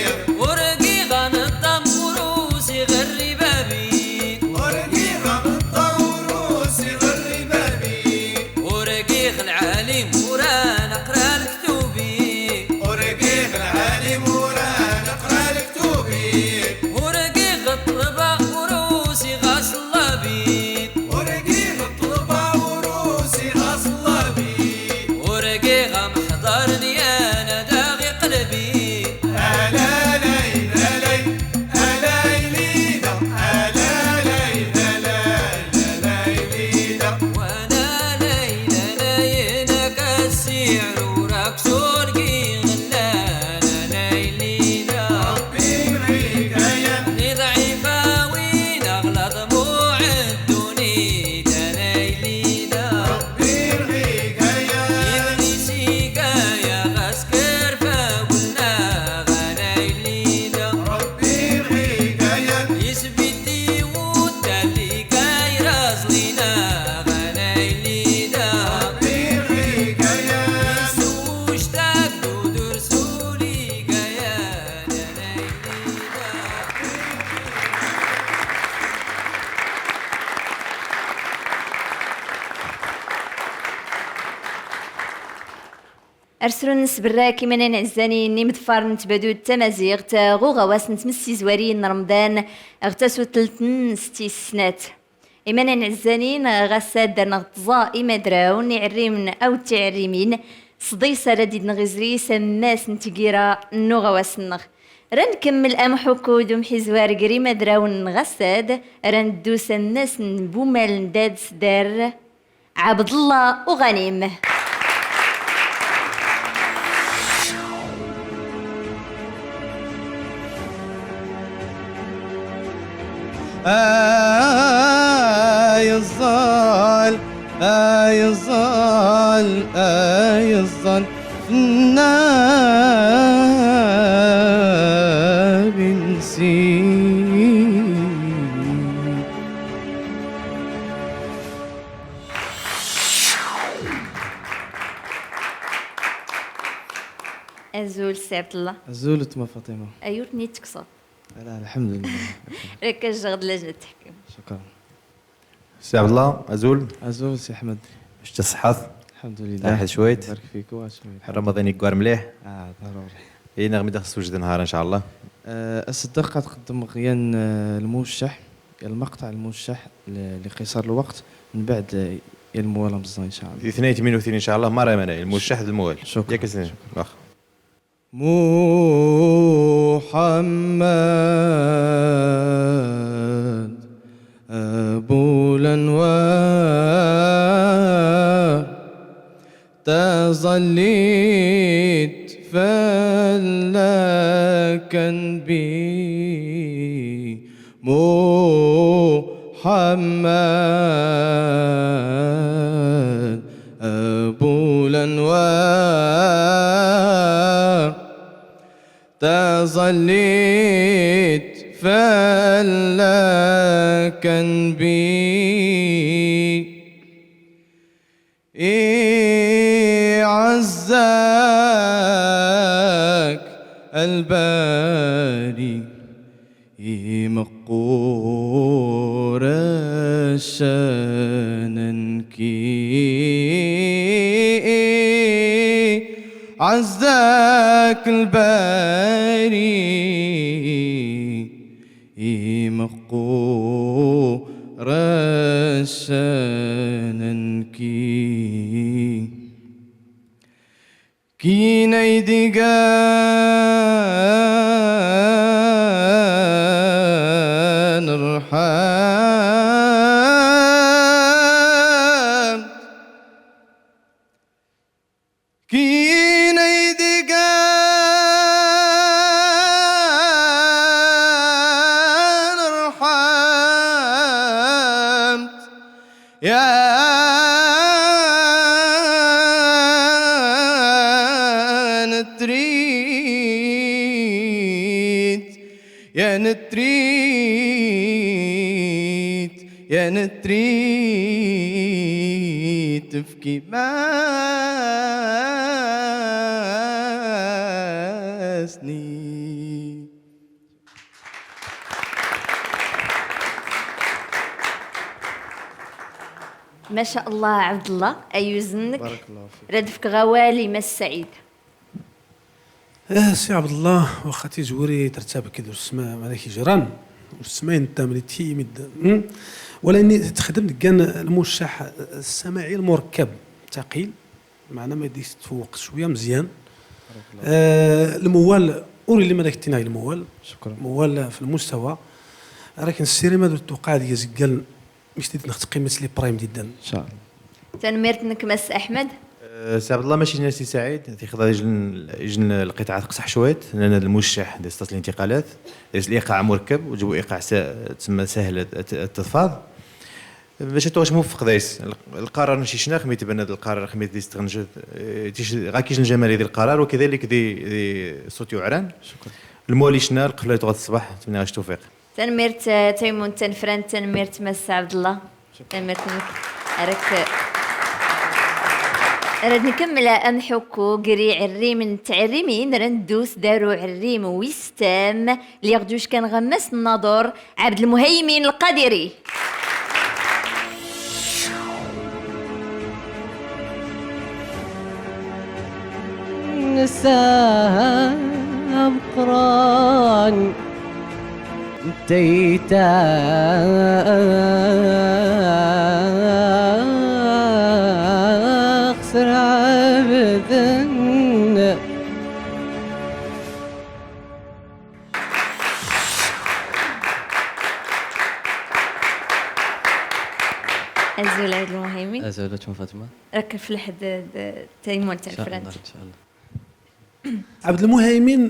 Srun nesberrak imanan ɛezzanin n imeḍfaren n tbadut tamaziɣt ɣ uɣawas n tmessizwarin n Remḍan ɣ tasutelt-nnes tis snat. Imanan ɛezzanin, ɣassad nɣ tẓa imadrawn, iɛerrimen awd tiɛerrimin, sḍis ara d-idnɣ izri s ammas n tgira n uɣawas-nneɣ. Ra nkemmel amḥukku d umḥizwar gr imadrawn n ɣassad, ra nddu s ammas n bumal n dad sdar Ɛebḍella Uɣanim. Ay ẓẓal, ay ẓẓal, ay ẓẓal, fnna bin sin. Azul, Si Ɛebḍella. Azul, weltma Faṭima. Ay ur ten-id-tekkseḍ. Ala, lḥemdullah. Rak ajjeɣ-d lajna n teḥkim. Cukran. Si Ɛebḍella, azul. Azul, Si Ḥmed. Mac tṣeḥḥaḍ? Lḥemdullah. Taḥed cwayt? Barak fik, wa cwayt. Ramaḍan yeggwar mliḥ? Ah, ḍaruri. Inaɣ mi d ax-sewjed nnhar, ncallah. Eh, ass-a ɣad qeddmeɣ yan, eh, lmucceḥ. المقطع الموشح ل-، لقصار الوقت، من بعد، آه، الموال امزيان إن شاء الله. Di tnayt mi nutni, ncallah, mara mana, lmucceḥ d lmuwal. Cukran. Yak a sidi. Cukran. Muḥammad Abu Lanwar. Taẓallit fell-ak a Nnbi Muḥammad Abu Lanwar. Taẓallit fell-ak a Nnbi. Iɛezz-ak Lbari, imeqqur ccan-nki. Iɛezz-ak Lbari, imeqqur ccan-nki. Kkin ay d-igan rḥamt. Kkin ay d-igan rḥamt, ya netrit. Ya netrit, ya netrit, tefki masni. Ma ca Allah, Ɛebḍella, ayyuz-nnek. Barakallahu fik. Rad fkeɣ awal i Mass Saɛid. Eh, Si Ɛebḍella, waxxa tizwiri tertab kid usma-, madak ijran, usmayn tamlit hi imidden. Hmm? Wala inni texdem deg gan lmucceḥ, eh, ssamaɛi lmurakkab, taqil, meɛna ma idis tfewweq cwiya mezyan. Eh, lmuwal, ur illi madak tina i lmuwal. Cukran. Lmuwal fi lmustawa. Raken ssirim ad ur tewqeɛ deg izeggal Mik tid neɣ tqimit li prime diddan. Inchallah. Tanemmirt-nnek Mass Ahmed. Eh, Si Ɛebḍella, maci nna Si Saɛid, tixḍa ijn, ijn lqitɛa teqseḥ cwayt, llan ad lmucceḥ di sṭas lintiqalat, di liqaɛ murakkab, u ǧew iqaɛ sa-, tsemma sahel ad, ad, ad tḍfad. Bac ad tuɣac muffeq dayes. L-, lqarar n cicna, xmi tban ad lqarar, xmi dis tɣenjed, eh, tic-, ɣa kij njamar di lqarar, u kadalik di, di ṣṣut yuɛran. Cukran. Lmwal icna, lqefla tuɣa ṣṣbeḥ, tmnna-aɣ tewfiq. Tanemmirt, eh, Taymunt Tanfrant, tanemmirt Mass Ɛebḍella. Tanemmirt-nnek. Rad, rad nkemmel amḥukku ger iɛerrimen d tɛerrimin, ra nddu s dar uɛerrim wis tam, lliɣ d uckan ɣ Mass Nnaḍur Ɛebdelmuhaymin Lqadiri. Saham qran. Ntayta xsr abden. Azul a Ɛebdelmuhaymin. Azul a Faṭma. Rak f lḥedd d-, d-, taymun ta n Frans. Inchallah, inchallah. Ɛebdelmuhaymin,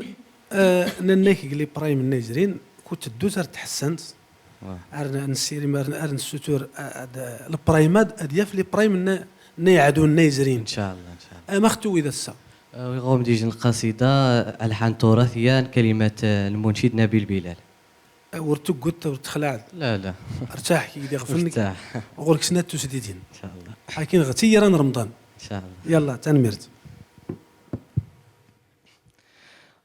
eh, nanna-k g les primes nna izrin, kut teddu ar tḥessant, ar n-, nessirim, ar n-, ar nessutur, eh, ad, les primes ad, ad yaf les primes nna, nna iɛedun nna izrin. Inchallah, inchallah. Eh, max tewwid ass-a? Eh, wi ɣ-om-d-ijjen lqasida, alḥan turath, yan kalimat, eh, n lmuncid Nabil Bilal. Ur tuggut, ur texlaɛd. La, la. Rtaḥ kik d iɣef-nnek. Rtaḥ. Ɣur-k snat tusdidin. Inchallah. Akin ɣ tiyra n Remḍan. Inchallah. Yalla, tanmirt.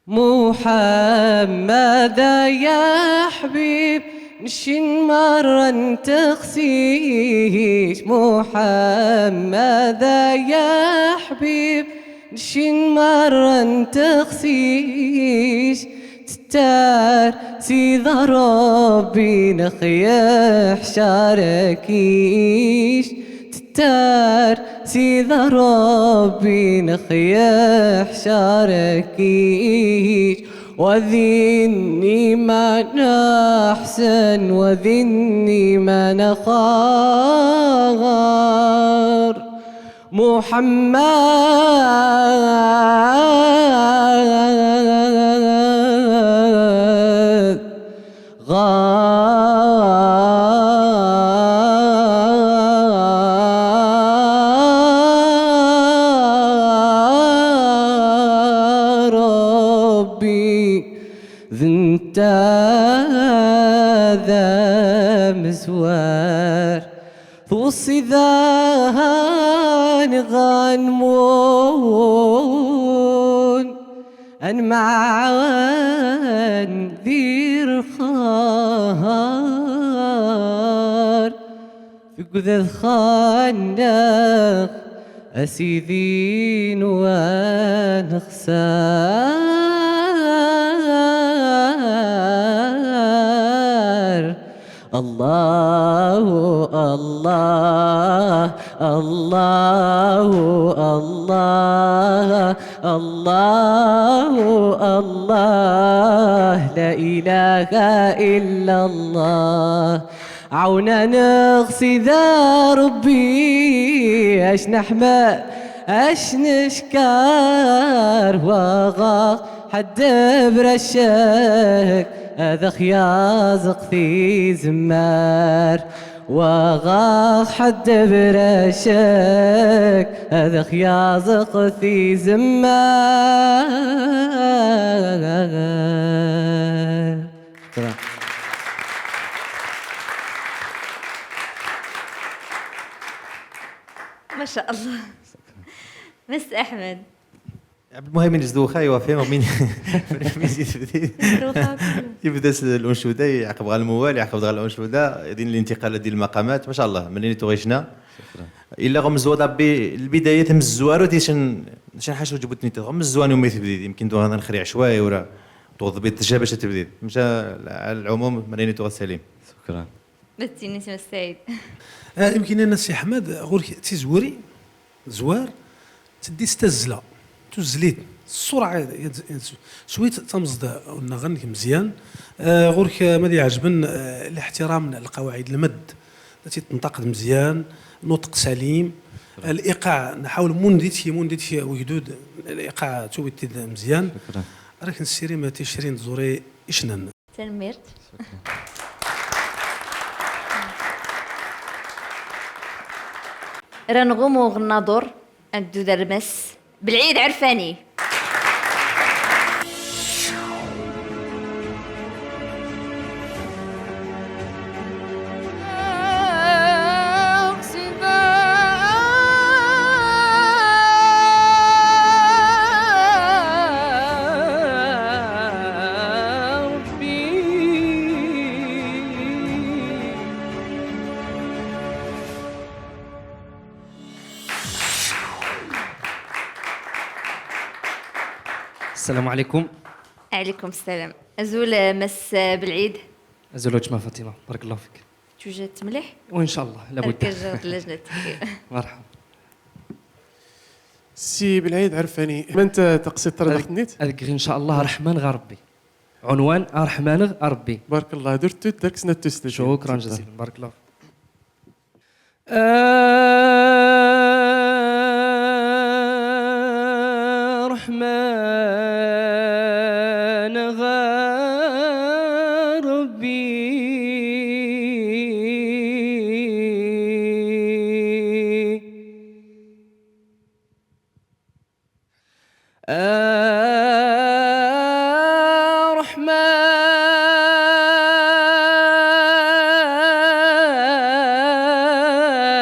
محمد يا حبيب، نشن مرة نتخسيش. محمد يا حبيب، نشن مرة نتخسيش. تتار سيد ربي نخيح شاركيش. تتار سيد ربي نخيح شاركيش. وذني ما نحسن وذني ما نخار. محمد غا ربي ذنتا ذا مزوار. Tuṣṣidan ɣanmun anmɛan di rxar, tugdad xannax a sidi n wanexsar. الله، الله، الله، الله، الله، الله، لا إله إلا الله. عونا نغسي ذا ربي، اش نحمد، اش نشكر، وغا حد برشك، هذا خيازق في زمار. وغا حد برشك، هذا خيازق في زمار. شكرا. ما شاء الله. مس أحمد. عبد المهيمن جدوخا يوافي مين؟ يبدا الانشوده، يعقب غا الموال، يعقب غا الانشوده، يدين الانتقالات ديال المقامات. ما شاء الله، منين توغيشنا. شكرا. الا غمزوا دابي البدايه تم الزوار ودي شن، شن حاجه جبتني غمزوا انا وميت بديد، يمكن دو انا نخري عشوائي ورا توضبيط تجا باش تبديد. مشى على العموم، منين توغا سليم. شكرا. بس تيني سما السعيد. آه، يمكن أن سي أحمد غورك تيزوري زوار، تدي ستزلة، تزليت السرعة، يد-، يد-، سويت تمزد والنغن مزيان. آه، غورك ما دي عجبن، آه، الاحترام لقواعد المد، التي تنطق مزيان، نطق سليم، الإيقاع نحاول منديتي، منديتي وجدود، الإيقاع تويتد مزيان. شكرا. راك نسيري ما تيشرين زوري إشنن. Tanemmirt. Ra nɣum uɣennaḍur, ad neddu d armas Belɛid Ɛerfani. السلام عليكم. عليكم السلام. أزول، آه، مس، آه، بلعيد. أزول وجمة فاطمة، بارك الله فيك. توجد مليح؟ وإن شاء الله، لابد. أركز جهد اللجنة التحكيم. مرحبا. سي بلعيد عرفاني، من ت-، تقصد ترى هذيك، دخلنيت؟ هذيك إن شاء الله رحمن غا ربي. عنوان أرحمانغ أربي. بارك الله، درت، درت سنة تسلت. شكرا جزيلا، بارك الله. أرحمانغ أربي.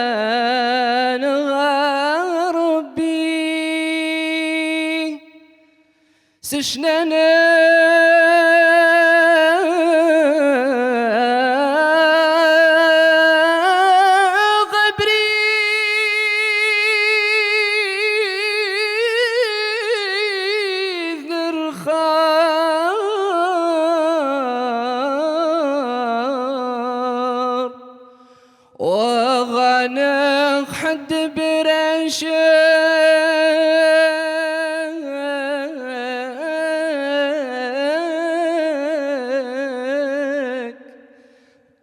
أرحمانغ أربي. سشنانغ أبريد نرخار. وغنغ حد براشك،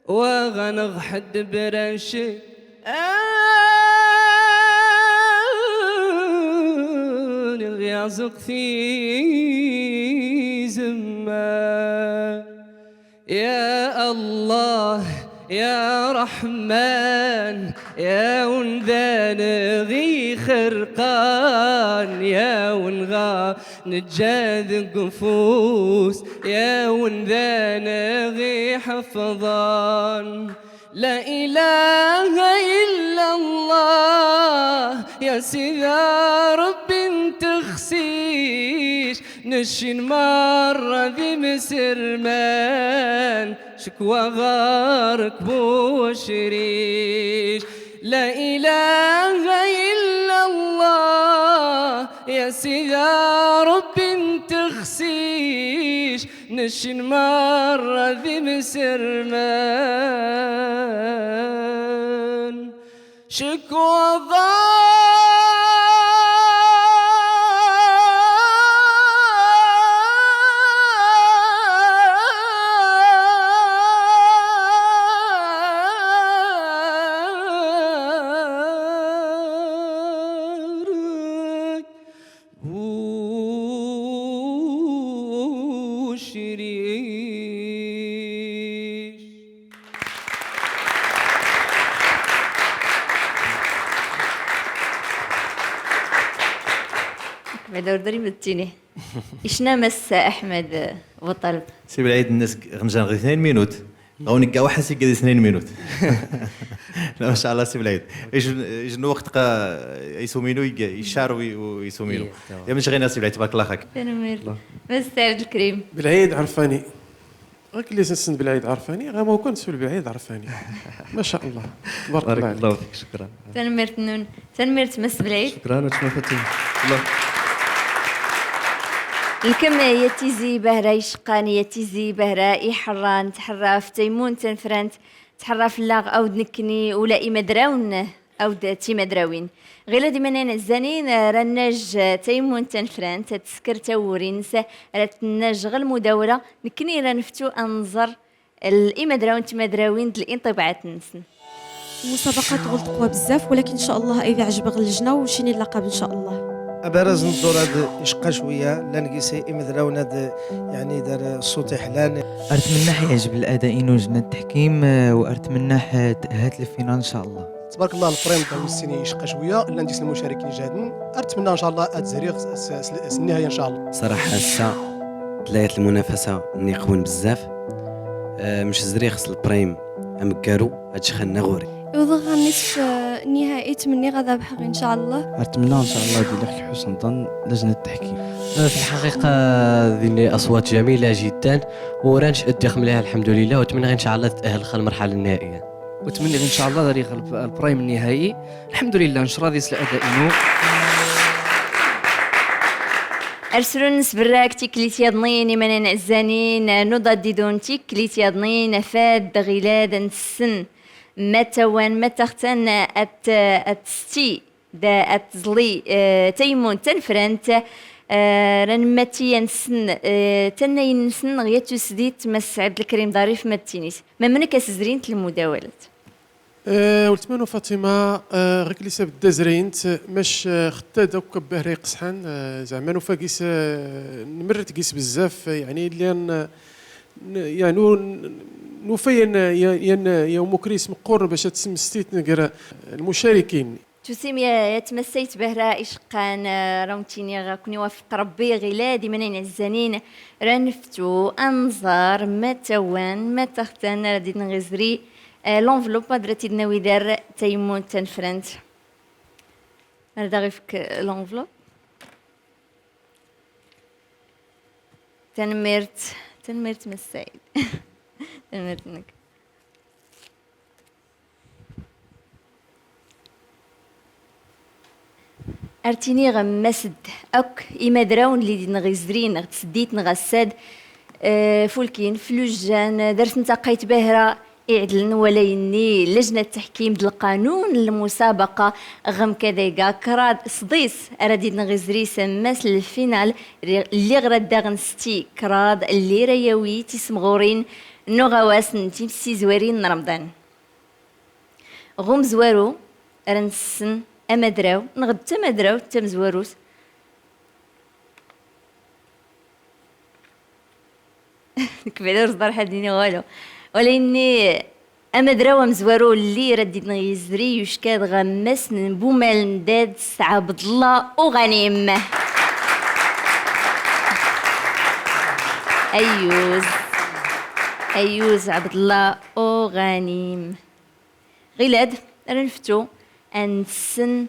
وغنغ حد براشك. آه، نغيظ قثي زمان. يا الله، يا رحمن، يا وندان غي خرقان، يا ونغا نجاد قفوس، يا وندان غي حفظان. لا إله إلا الله، يا سيدي ربي نتخسيش، نشين مرة ذي مسرمان، شكوى غارك بوشريش. لا إله إلا الله، يا سيدي ربي نتخسيش، نشين مرة ذي مسرمان. شكوى ضارك بوشريش. بعدا ور دري مدتيني. إشنا مس أحمد بوطلب. سي بلعيد الناس غنجان غير اثنين مينوت. غاوني كاع واحد سي قال اثنين مينوت. لا، ما شاء الله سي بلعيد. إيش، إيش الوقت قا يسومينو يق-، يشار وي-، ويسومينو. إيه، تمام. يا من شغينا سي بلعيد، تبارك الله خاك. تنميرت. الله. مس عبد الكريم. بلعيد عرفاني. غاك اللي سنسن بلعيد عرفاني، غا ما كنت في البلعيد عرفاني. ما شاء الله. تبارك الله بارك عليك. الله فيك، شكرا. تنميرت نون. تنميرت مس بلعيد. شكرا، وتشما فتي. الله. الكم يتيزي بهرة يشقان، يتيزي بهرة يحران، تحرى في تيمون تنفرانت، تحرى في اللاغ أود نكني ولا إمدراون أود تيمدراوين. غيلا دي منين الزنين رنج تيمون تنفرانت، تسكر تورينس، رتنج غير المداولة، نكني رنفتو أنظر الإمدراون تمدراوين د الانطباعات نسن. المسابقة تغلط قوى بزاف، ولكن إن شاء الله إذا عجبغ اللجنة وشيني اللقب إن شاء الله. أبرز الدور هذا يشقى شوية، لان قيسي إمدراون هذا يعني دار الصوت حلان. أرتمنى حيعجب الأداء إنو لجنة التحكيم، آه، وأرتمنى ح-، تأهلت للفينال إن شاء الله. تبارك الله البريم تاع السيني يشقى شوية، لان جيس المشاركين جاهدين. أرتمنى إن شاء الله أتزريغ س-، س-، س-، النهاية إن شاء الله. صراحة الساعة تلاقيت المنافسة نقون بزاف. آه، مش زريخ البريم أمكارو هادشي خلنا غوري. يوضغ النصف، آه، النهائي تمني غدا بحق إن شاء الله. أتمنى إن شاء الله يدير لك حسن ظن لجنة التحكيم. آه، في الحقيقة، ذي أصوات جميلة جدا، ورانش أدي خملها الحمد لله، وأتمنى إن شاء الله تتأهل خلال المرحلة النهائية. وتمني إن شاء الله ذا يغلب البرايم النهائي. الحمد لله، نشرى ذي الأداء إنو. Ar srun nsberrak tiklit yaḍnin, imanan ɛezzanin, nuḍa ad d-idun tiklit yaḍnin, afad ɣilad ad nssen ma tawan, ma taxtan ad, ad testi, da ad tẓli, eh, tayemmunt tanefrant, eh, ra nmmatti ad nssen, eh, tannayin-nsen ɣ yat tusdidt Mass Ɛebdelkrim Ḍarif, ma d tinit. Ma mnk as zrint lmudawalat. Eh, weltma-nu Fatima, eh, ɣikelli s abedd azrint, mac, eh, xtad akk bahra iqesḥan, eh, zeɛma nufa gis, eh, nmerret gis bezzaf, eh, yeɛni llan, eh, n-, yeɛni ur n-, nufa yan, yan, yan, yan umukris meqqur bac ad tsemmestit nger lmucarikin. Tusim ya, ya tmassayt bahra iceqqan, eh, ra wen-ttiniɣ ad ken-iwafeq Rebbi, ɣilad imanan ɛezzanin, ra neftu ad nẓer ma tawan, ma taxtan, ra d-idneɣ izri, Eh, l'enveloppe, ad ra t-id-nawi dar tayemmunt tanefrant. Ar da ɣ-ifk l'enveloppe. Tanemmirt, tanemmirt Mass Saɛid. Tanemmirt-nnek. Ar ttiniɣ mass-d akk imadrawen lli d-idneɣ izrin ɣ tseddit n ɣassad, eh, fulkin, flujjan, darsen taqayt bahra, iɛedlen wala yenni lejna n teḥkim d lqanun n lmusabaqa ɣ mkadayga kraḍ sḍis ara d-idneɣ izri s mass lfinal, lliɣ ra daɣen sti kraḍ lli ra yawi tisemɣurin n uɣawas n timsizwarin n Remḍan. Ɣ umezwaru, ara nssen amadraw, neɣ d tamadrawt tamezwarut. Nekk bɛid ur ẓḍar ḥad ini walu. Wala ini amadraw amezwaru lli ra d-idneɣ izri yucka-d ɣ mass n Bumal n Dad s Ɛebdellah Uɣanim. Ayyuz. Ayyuz Ɛebdellah Uɣanim. Ɣilad, ra neftu ad nssen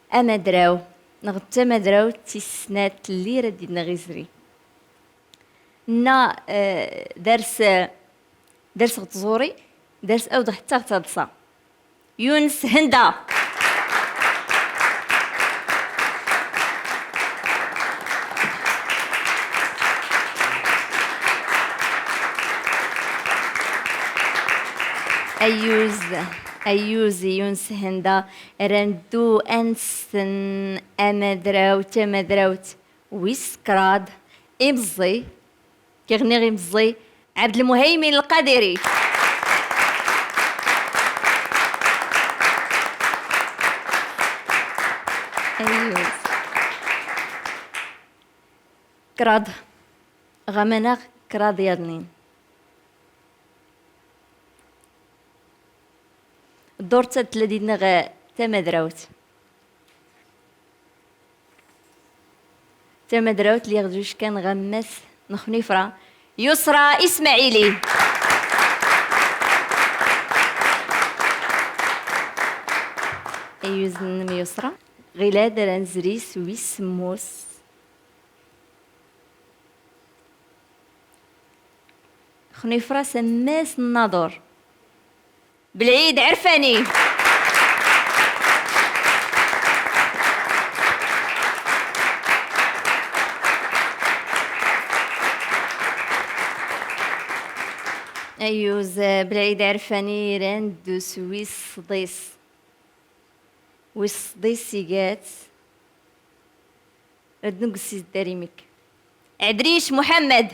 amadraw, neɣ d tamadrawt tis snat lli ra d-idneɣ izri. Nna, eh, dars, eh, dars ɣ tẓuri, dars awd ɣ ttaɣ taḍsa. Yunes Henda. Ayyuz, ayyuz Yunes Henda, ra neddu ad nssen amadraw, tamadrawt wis kraḍ, imẓẓi, Kiɣ nniɣ imẓẓi, Ɛebdelmuhaymin Lqadiri. Ayyuz. Kraḍ. Ɣ amanaɣ kraḍ yaḍnin. Ddurt-a tella dinna ɣ tamadrawt. Tamadrawt lli ɣ d-yuckan ɣ mass n Xnifra, Yusra Ismaɛili. Ayyuz-nnem Yusra. Ɣilad ara nezri s wis semmus. Xnifra s ammas n naḍur. Belɛid Ɛerfani. Ayyuz, Belɛid Ɛerfani, ra neddu s wis sḍis. Wis sḍis iga-t. Rad nugsi zdarimik. Ɛedric Muḥemmed.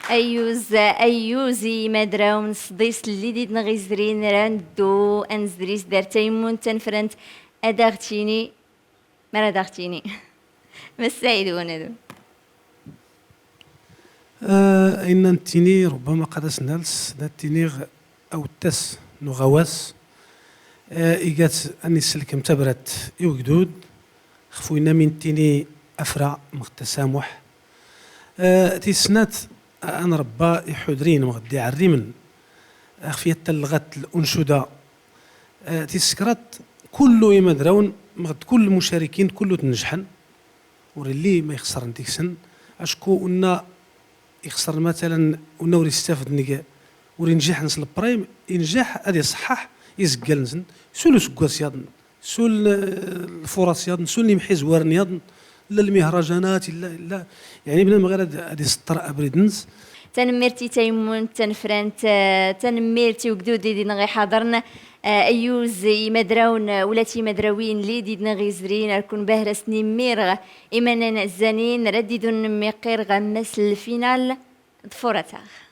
Ayyuz, ayyuz i imadrawen sḍis lli d-idneɣ izrin, ra neddu ad nezri s dar tayemmunt tanefrant, ad aɣ-tini. Mara d aɣ-tini. Mass Saɛid Wanadu. Eh, ayen ad nettini, rubbama qad as nals, ad ttiniɣ awettas n uɣawas, eh, iga-t ad n-isselkem tabrat i ugdud, xef winna mi nettini afra, mɣ tasamuḥ. Eh, tis snat, ad nrebba iḥudrin, mɣ d iɛerrimen, xef yat talɣat n uncuda. Eh, tis kraḍt, kullu imadrawen, mɣ d kull mucarikin, kullu-ten nejḥen, ur illi ma ixesren deg-sen, acku unna ixesren matalan, unna ur istafed neg ur injiḥ-nnes lprim, injiḥ ad iṣeḥḥaḥ izeggal-nsen, sul useggas yaḍen, sul, eh, lfuṛaṣ yaḍen, sul imḥizwaren yaḍen, illa lmihrajanat, illa, illa, yeɛni bnadem ɣir ad, ad iseṭṭer abrid-nnes. Tanemmirt i tayemmunt tanefrant, eh, tanemmirt i ugdud i dinɣ iḥaḍren, eh, ayyuz i imadrawen, eh, ula d timadrawin lli dinɣ izrin, ar kun-bahra-sen imir, imannan zanin, rad idun nemmiqqir ɣ ammas n lfinal d Fuṛaṣ-aɣ.